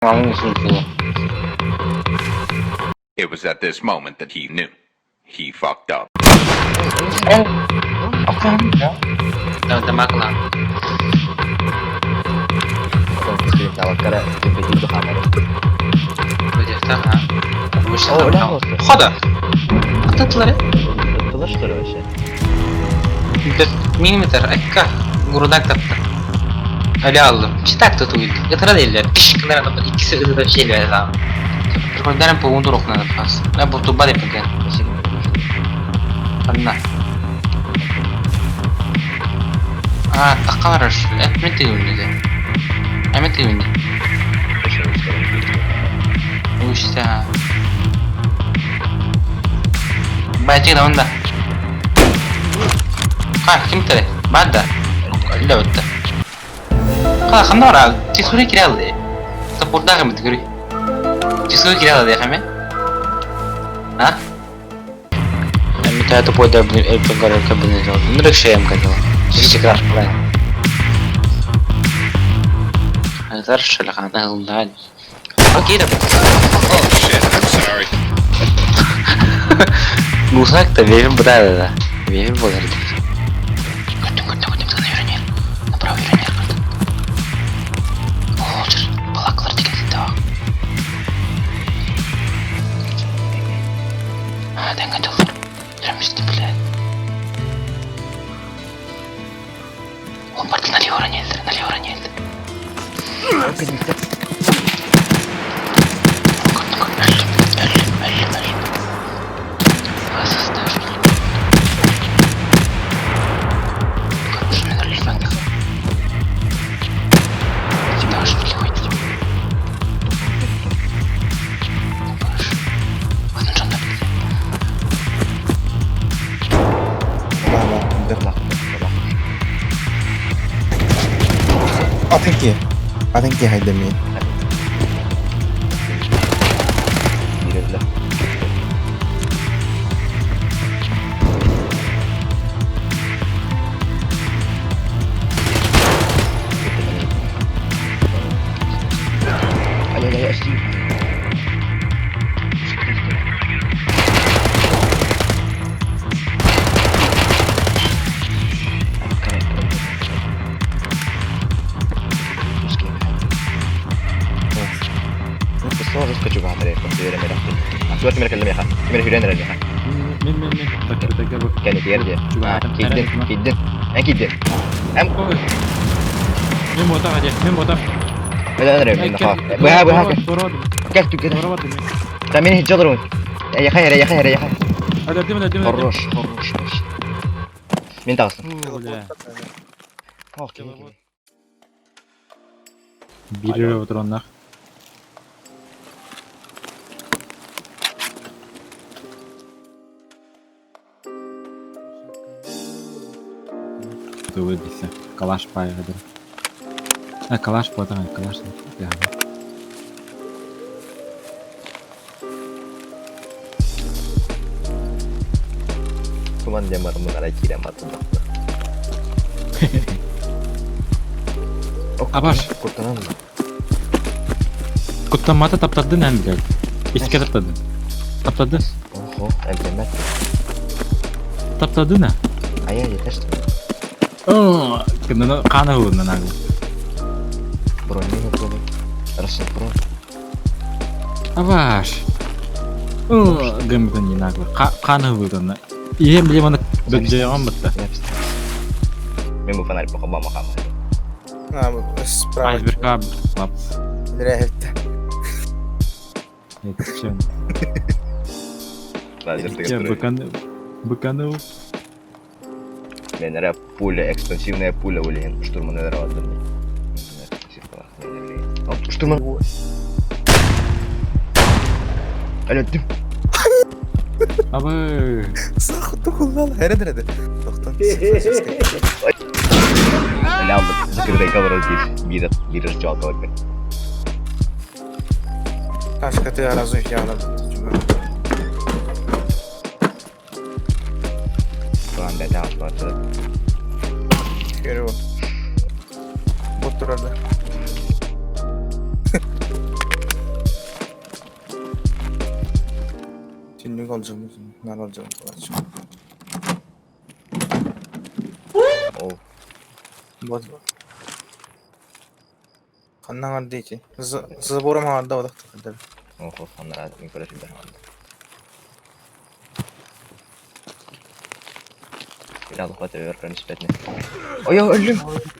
It was at this moment that he knew. He fucked up. Oh shit, I'm sorry. Атын киһи. Атын киһи хайдамыы. Биир эрэ отуроннах. Тылы десе. Калаш пайғыдыр. А, калаш потом, калаш. Туман диэн барыммын арай киирэн бардым Абаш. Куттанан Куттаммата таптадын эн блядь. Иске таптадын. Таптадын. Охо, эмтэммэт. Таптадын а? Айа yeter. О, кынны каны ылыннан агыл. Броню пробуй. Расспром. Абаш. О, гымытын не нагло. Каны ылыннан. Ием билем аны бөддөйгөн бытта. Мен бу фонарь пока мама хама. А, справа. Айсберг лапс. Нравится. Это чем? Лазер Я быканул. Быканул. Мен эрэ пуля, экспансивная пуля улиһин штурманы эрэ бардым. Штурман. Алло, ты. Абы. Сахы тухуллал хәрәдер әде. Тоқтан. Алло, закрытай камеру бир. Бир, бир жалкалык. Ташка ты аразу яна. План бәтә атлаты. Көрү. Бут турады. Оннук олдьуммут, наар олдьуммут буолааччы. Ол Вот. Ханна аҥарды ити? Забором аҥарда бодох тахардар. Ох, анараа мин көрө сылдьар аҥарда. Бля, лохо төбөр көрөн испэтини. Ой, өллүм!